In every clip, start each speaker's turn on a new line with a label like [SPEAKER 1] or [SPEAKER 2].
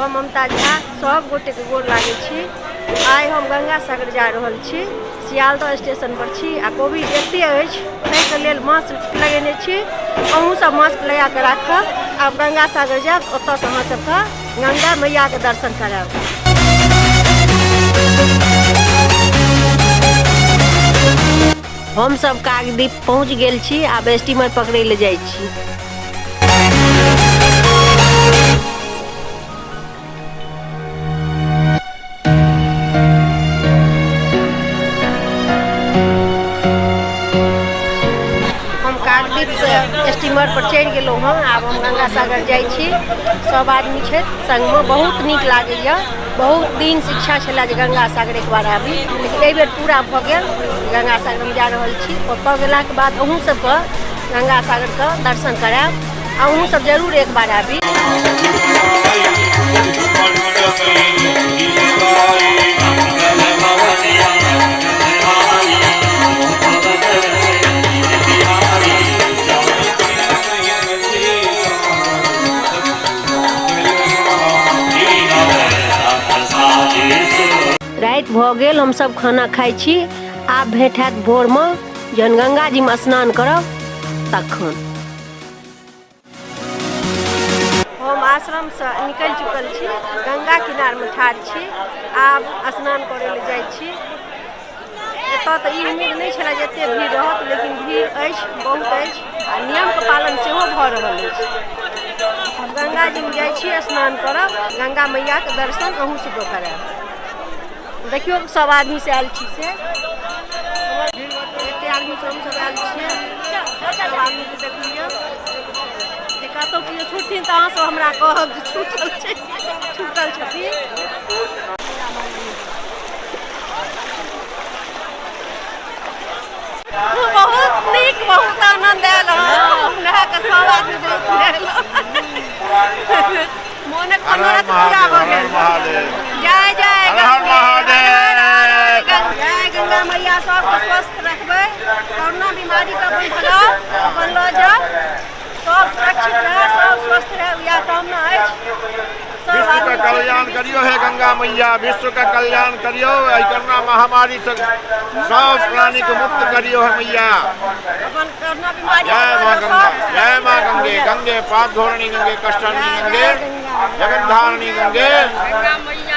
[SPEAKER 1] हम ममता झा सब गोटेके गोर लागै छी। आइ हम गंगा सागर जा रहल छी, सियालदह स्टेशन पर छी आ कोविड एते अछि ताहिके लेल मास्क लगेने छी। अहूँ सब मास्क लगा कऽ राखब। आब गंगा सागर जायब, ओतऽसँ अहाँ सबके गंगा मैयाके दर्शन करायब। हम सब काकद्वीप पहुँच गेल छी, आब स्टीमर पकड़ै लए जाइ छी। हम काकद्वीपसँ स्टीमर पर चढ़ि गेलहुँ हँ। आब हम गंगा सागर जाइ छी, सब आदमी छथि संगमे, बहुत नीक लागैए। बहुत दिनसँ इच्छा छलै जे गंगा सागर एक बार आबी, लेकिन एहिबेर पूरा भऽ गेल। गंगा सागरमे जा रहल छी। ओतऽ गेलाके बाद अहूँ सबके गंगा सागरके दर्शन करायब। अहूँ सब जरूर एक बार आबी। राति भऽ गेल, हमसब खाना खाइ छी। आब भेंट हैत भोरमे, जहन गंगाजीमे स्नान करब तखन। हम आश्रमसँ निकलि चुकल छी, गंगा किनारमे ठाढ़ छी। आब स्नान करै लए जाइ छी। एतऽ तऽ ई उम्मीद नहि छलै जे एते भीड़ रहत, लेकिन भीड़ अछि, बहुत अछि आ नियमके पालन सेहो भऽ रहल अछि। आब गंगाजीमे जाइ छी, स्नान करब, गंगा मैयाके दर्शन अहूँ सबके करायब। देखियौ सब आदमी से आयल छी, से एते आदमी से हमसब आयल छियै। सब आदमीके देख लिअ जे कतहु केओ छुटथिन तऽ अहाँ सब हमरा कहब जे छूटल छै, छूटल छथिन। बहुत नीक, बहुत आनंद आयल हँ। नहा कऽ सब आदमी बहुत नहेलहुँ, मोनक मनोरथ पूरा भऽ गेल। जय जय जय गंगा मैया, सबके स्वस्थ रखबै, कोरोना बीमारीके अपन भगाउ, अपन लऽ जाउ, सब सुरक्षित रहए, सब स्वस्थ रहए, इएह कामना अछि।
[SPEAKER 2] विश्व का कल्याण करियो हे गंगा मैया, विश्व का कल्याण करियो, एहि कोरोना महामारी से सब प्राणी के मुक्त करियो हे मैया। जय माँ गंगा, जय माँ गंगे, गंगे पाप धोरणी गंगे, कष्टहरणी गंगे, जगन्धारणी गंगे,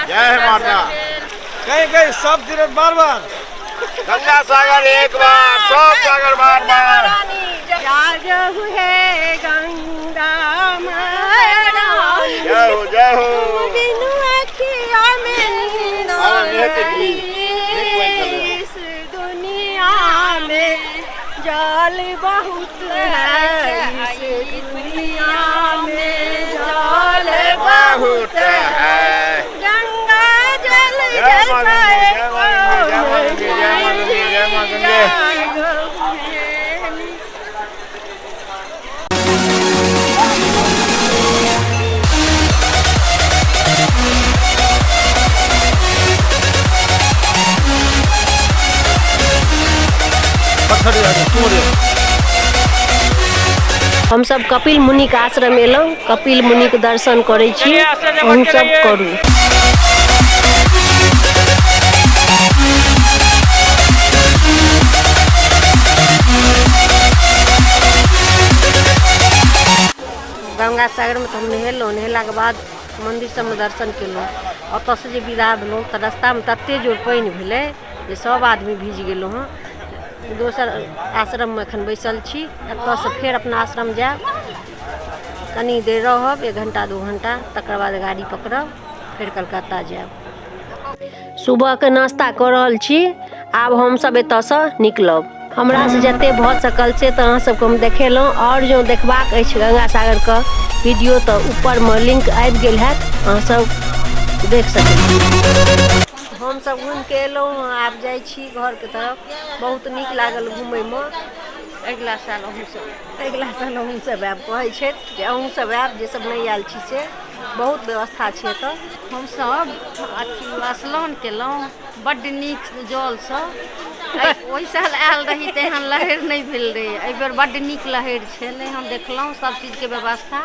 [SPEAKER 2] जय हे माता।
[SPEAKER 3] कहीं कहीं सब तीर्थ बार बार,
[SPEAKER 2] गंगा सागर एक बार, सब सागर बार बार।
[SPEAKER 1] हे गंगा महारानी,
[SPEAKER 2] जय हो, जय हो।
[SPEAKER 1] बिनु अखिया में नींद इस दुनिया में जल बहुत है, इस दुनिया में जल बहुत है, गंगा जल
[SPEAKER 2] जय माँ गंगे, जय माँ गंगे, जय माँ गंगे, जय माँ गंगे, जय माँ गंगे।
[SPEAKER 1] हम सब कपिल मुनि के आश्रम एलहुँ, कपिल मुनि के दर्शन करै छी, अहूँ सब करू। गंगा सागरमे तऽ हम नहेलहुँ, नहेलाके बाद मन्दिर सबमे दर्शन केलहुँ। ओतऽसँ जे विदा भेलहुँ तऽ रस्तामे तते जोर पानि भेलै जे सब आदमी भीज गेलहुँ हँ। दोसर आश्रममे एखन बैसल छी। एतऽसँ फेर अपना आश्रम जायब, कनी देर रहब, 1 घंटा 2 घंटा, तकर बाद गाड़ी पकड़ब, फेर कलकत्ता जायब। सुबहके नाश्ता कऽ रहल छी। आब हमसब एतऽसँ निकलब। हमरासँ जते भऽ सकल से तऽ अहाँ सबके हम देखेलहुँ। आओर जँ देखबाक अछि गंगा सागरके वीडियो तऽ ऊपरमे लिंक आबि गेल हैत, अहाँ सब देख सकै छी। हमसब घुमिके एलहुँ हँ, आब जाइ छी घरके तरफ। बहुत नीक लागल घुमैमे।
[SPEAKER 4] अगिला साल अहूँ सब,
[SPEAKER 1] अगिला साल अहूँ सब आयब, कहै छथि जे अहूँ सब आयब, जे सब नहि आयल छी से। बहुत व्यवस्था छै एतऽ।
[SPEAKER 4] हमसब अथी स्नान केलहुँ बड्ड नीक जलसँ। ओहि साल आयल रही तऽ एहन लहरि नहि भेल रहै, एहिबेर बड्ड नीक लहरि छलै। हम देखलहुँ सब चीजके व्यवस्था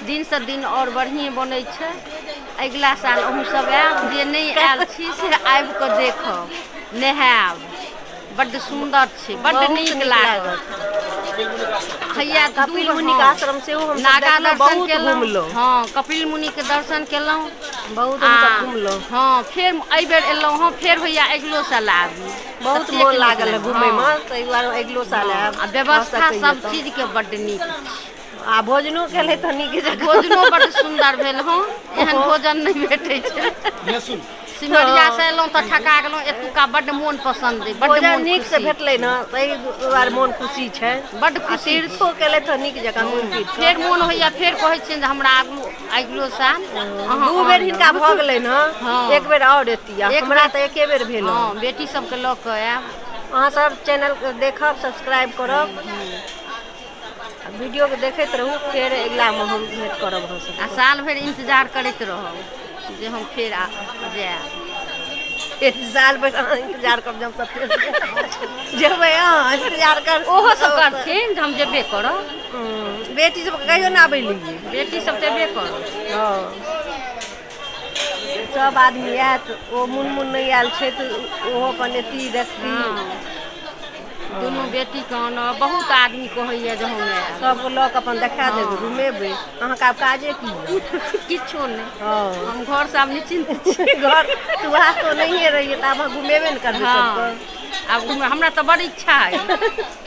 [SPEAKER 4] दिनसँ दिन आओर बढ़िएँ बनै छै। अगिला साल अहूँ सब आयब, जे नहि आयल छी से आबि कऽ देखब, नहायब, बड्ड सुन्दर छै, बड्ड
[SPEAKER 1] बहुत
[SPEAKER 4] नीक
[SPEAKER 1] नीक
[SPEAKER 4] लागत। हैया
[SPEAKER 1] कपिल मुनि के आश्रम सेहो हम
[SPEAKER 4] नागा दर्शन
[SPEAKER 1] बहुत
[SPEAKER 4] केलहुँ।
[SPEAKER 1] घुमलहुँ।
[SPEAKER 4] हँ, कपिल मुनि के दर्शन केलहुँ,
[SPEAKER 1] बहुत हमसब घुमलहुँ।
[SPEAKER 4] हँ, फेर एहि बेर एलहुँ हँ, फेर होइया अगिलो साल आबी।
[SPEAKER 1] बहुत
[SPEAKER 4] ततेक
[SPEAKER 1] मोन
[SPEAKER 4] नीक
[SPEAKER 1] लागल घुमैमे,
[SPEAKER 4] हँ।
[SPEAKER 1] ताहि दुआरे अगिलो साल आयब।
[SPEAKER 4] आ व्यवस्था सब चीज के बड्ड नीक।
[SPEAKER 1] आ भोजनो केलै तऽ नीक जकाँ।
[SPEAKER 4] भोजनो बड्ड सुन्दर भेल हँ, एहन भोजन नहि भेटै छै। सिमरिया से एलहुँ तऽ ठका गेलहुँ, एतुका बड्ड मोन पसन्द अइ, बड्ड
[SPEAKER 1] भोजन
[SPEAKER 4] मोन
[SPEAKER 1] नीक से
[SPEAKER 4] खुशी।
[SPEAKER 1] भेटलै ने, ताहि दुआरे मोन खुशी छै,
[SPEAKER 4] बड्ड
[SPEAKER 1] आ
[SPEAKER 4] खुशी।
[SPEAKER 1] तीर्थो केलै तऽ नीक जकाँ घुमि फिर कऽ।
[SPEAKER 4] फेर मोन होइया, फेर कहै छियनि जे हमरा आगू अगिलो साल अहाँ
[SPEAKER 1] 2 बेर
[SPEAKER 4] आउ।
[SPEAKER 1] हिनका भऽ गेलै ने,
[SPEAKER 4] हँ।
[SPEAKER 1] एक बेर आओर एती। आ
[SPEAKER 4] एक
[SPEAKER 1] हमरा
[SPEAKER 4] बेर-
[SPEAKER 1] तऽ एके बेर भेल।
[SPEAKER 4] हँ, बेटी सबके लऽ कऽ आयब।
[SPEAKER 1] अहाँ सब चैनल के देखब, सब्सक्राइब करब, आ वीडियोके देखैत रहू। फेर अगिलामे हम भेंट करब अहाँ
[SPEAKER 4] आ
[SPEAKER 1] सब।
[SPEAKER 4] साल भरि इंतजार करैत रहब जे हम फेर आ जायब।
[SPEAKER 1] एक साल भरि अहाँ इंतजार करब जे हमसब फेर जेबै, अहाँ इंतजार कर।
[SPEAKER 4] ओहो सब करथिन जे हम जेबे करब।
[SPEAKER 1] बेटी सबके कहियो ने आबै लियै।
[SPEAKER 4] बेटी सब जेबे करब।
[SPEAKER 1] हँ, सब आदमी आयत। ओ मुनमुन नहि आयल छै तऽ ओहो अपन एती, देखती।
[SPEAKER 4] दुनू बेटीके आनब। बहुत आदमी कहैया जे हम आयब।
[SPEAKER 1] सबके लऽ कऽ अपन देखा देबै, घुमेबै। अहाँके आब काजे की यऽ?
[SPEAKER 4] किछो नहि।
[SPEAKER 1] हँ,
[SPEAKER 4] हम घरसँ आब निश्चिन्त छी।
[SPEAKER 1] घर सुबह तो नहिए रहियै तऽ आब अहाँ घुमेबे ने करबै
[SPEAKER 4] हँ,
[SPEAKER 1] सबके।
[SPEAKER 4] आब घुमे हमरा तऽ बड़ इच्छा अइ।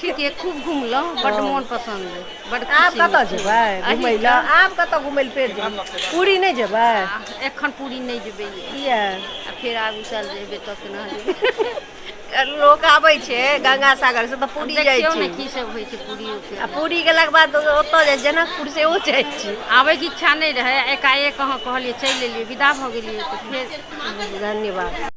[SPEAKER 4] ठीक अइ, खूब घुमलहुँ, बड्ड मोन पसन्द अइ, बड्ड
[SPEAKER 1] आब
[SPEAKER 4] खुशी।
[SPEAKER 1] कतऽ जेबै घुमै लए? आब कतऽ घुमै लए फेर जेबै? पूरी नहि जेबै?
[SPEAKER 4] एखन पूरी नहि जेबै।
[SPEAKER 1] किया?
[SPEAKER 4] आ फेर आगू साल जेबै तऽ केना जेबै?
[SPEAKER 1] लोक आबै छै गंगा सागर से तऽ पूरी जाइ
[SPEAKER 4] देखियौ
[SPEAKER 1] छै
[SPEAKER 4] ने की सब होइ छै पूरीओके।
[SPEAKER 1] आ पूरी गेलाके बाद ओतऽ जाइ छै, जनकपुर सेहो जाइ छै।
[SPEAKER 4] आबैके इच्छा नहि रहै, एकाएक अहाँ कहलियै, चलि एलियै, विदा भऽ गेलियै तऽ फेर।
[SPEAKER 1] धन्यवाद।